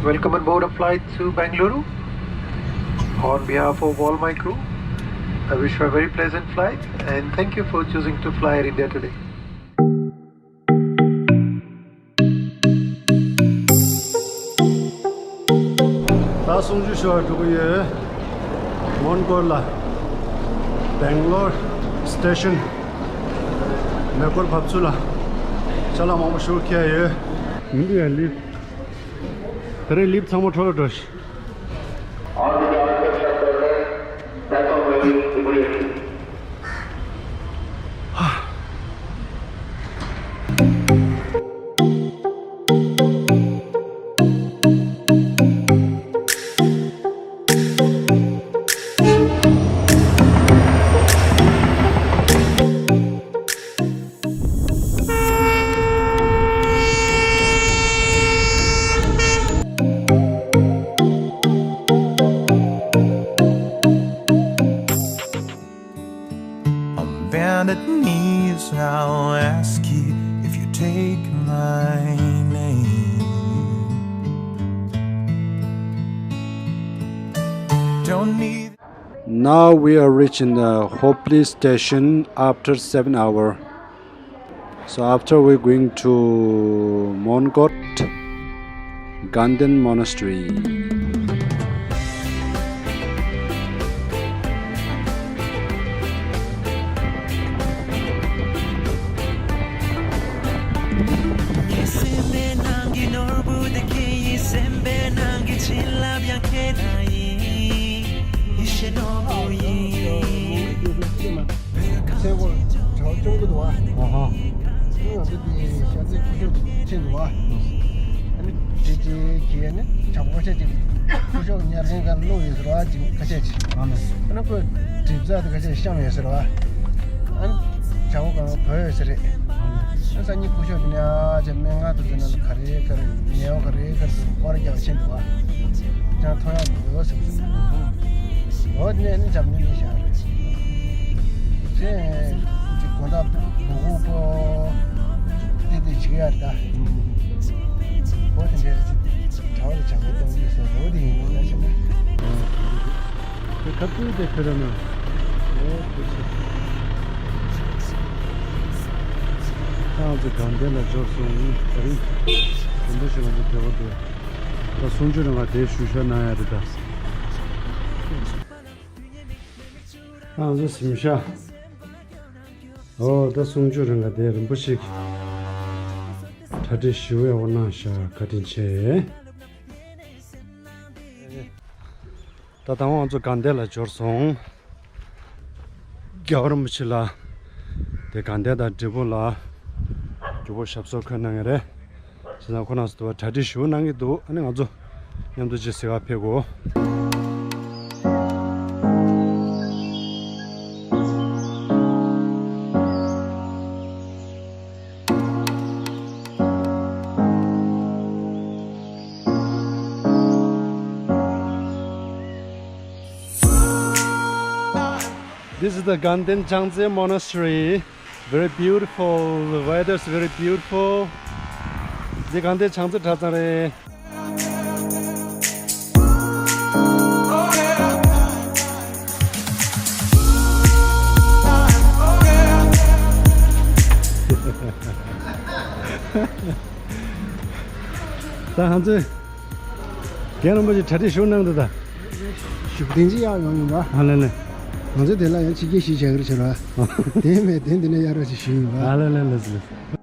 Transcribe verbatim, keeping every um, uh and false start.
Welcome on board a flight to Bengaluru. On behalf of all my crew, I wish you a very pleasant flight and thank you for choosing to fly Air India today. ད་གསུང་ཆོས་ཞུ་བར་འགྲོ་གི་ཡོད། མོན་གྷོ་ལ། Bangalore station མེ་འཁོར་བབས་ཚུལ་ལ། ཅ་ལག་མང་པོ་ཞིག་འཁྱེར་ཡོད། འདི་ཡ་ལིབ། ད་རེས་ལིབ་ཚང་མ་འཕྲོ་བརླག་འགྲོ་ཤི། On bended knees, I'll ask you if you take my name. Don't need Now we are reaching the Hubli station after seven hour. So after we're going to Mongkot Ganden Monastery. ཚེ་བོར་བྱ་བ་སྐྱོང་གི་འདུག་བ། ཨ་ཧ། ང་ཚོ་དེ་ཤར་རྩེ་སྐུ་ཞབས་ཕྱིན་འདུག་བ། ཨ་ནི་དེ་རྗེས་ཀྱི་ནི་བྱ་བ་ཁ་ཤས་ཅིག་སྐུ་ཞབས་ཉར་མཁན་ག་བླུགས་ཡོད་ཟེར་བ་ཅིག་ཁ་ཤས་ཅིག་ཨ་ནི་ཁོས་གྲིབ་ཚ་དེ་ཁ་ཤས་བཤམས་ཡོད་ཟེར་བ། ཨ་ནི་བྱ་བ་གང་བོད་ཡོད་ཟེར་རེད། ཨ་ནི་སང་ཉིན་སྐུ་ཞབས་དེ་ནས་ཨ་ཅེ་སྨན་ཁང་དུ་འཛིན་ན་ག་རེ་ག་རེ་ཉལ་བ་ག་རེ་ག་རེ་སྐོར་རྒྱག་ཕྱིན་འདུག་བ། ཅང་མཐོང་ཡག་མི་འདུག་ཟེར་བ་ཟེར། འོ་དེ་ནས་ཨ་ནི་འཇམ་ནི་ནི་བཞག་རེད། ཚེ་ཅིག་དགོང་དག་སྦུ་གུ་པོ་ཏི་ཏི་བྱེད་ཀྱི་ཡ་རེད་ད། འོ་དེ་འདྲས་གྲྭ་བ་ལ་བྱ་བའི་གཏོང་ཡིག་ཟེར་འོ་དེ་ཡིན་ད་བྱས་ན། དེ་ཁ་ཐུག་དེ་ཁྱོད་ར་ན། འོ་དེ་ཆེ། ང་ཚོ་དགའ་ལྡན་ལ་འབྱོར་སོང་། ད་རིང་རིན་པོ་ཆེ་ང་ཚོ་བདེ་བ་འདུག་ད་གསུང་ཆོས་རིང་ལ་དེ་ཞུ་ཤ་གནང་ཡ་རེད་ད། ང་ཚོ་གཟིམ་ཤག་འོ་ད་གསུང་ཆོས་རིང་ལ་དེ་རིན་པོ་ཆེ་གྲ་སྒྲིག་ཞུ་བའི་འོ་གནང་ཤག་བཀའ་དྲིན་ཆེ། ད་དང་པོ་ང་ཚོ་དགའ་ལྡན་ལ་འབྱོར་སོང་། རྒྱལ་བ་རིན་པོ་ཆེ་ལ་དེ་དགའ་ལྡན་དང་འབྲས་སྤུངས་ལ་རྒྱུ་བོ་ཞབས་སོར་འཁོད་གནང་ཡོད་རེད། བྱས་ཙང་ཁོ་རང་ཚོ་དུ་བ་གྲ་སྒྲིག་ཞུ་གནང་གི་འདུག་ཨ་ནི་ང་ཚོ་མཉམ་དུ་ཅིག་ཟིག་ག་ཕེབས་གོ། This is the Ganden Changtse Monastery. Very beautiful. The weather is very beautiful. འདི་དགའ་ལྡན་བྱང་རྩེ་གྲྭ་ཚང་རེད། ད་ང་ཚོས་རྒན་རིན་པོ་ཆེ་གྲ་སྒྲིག་ཞུ་གནང་འདུག་ད། ཞུ་བདེན་ཅི་ཡག་ཡོང་ཡིན་པ། ཨ་ལེ་ལེ། ང་ཚོས་དེ་ལ་ཡང་ཕྱི་རྒྱལ་ཞིག་བྱ་གི་རེད་བྱ་ར། དེ་མེད་དེ་འདི་ནས་གཡར་རོགས་ཞིག་ཞུ་ཡིན་པ། ཨ་ལེ་ལེ་ལེ་ལེ།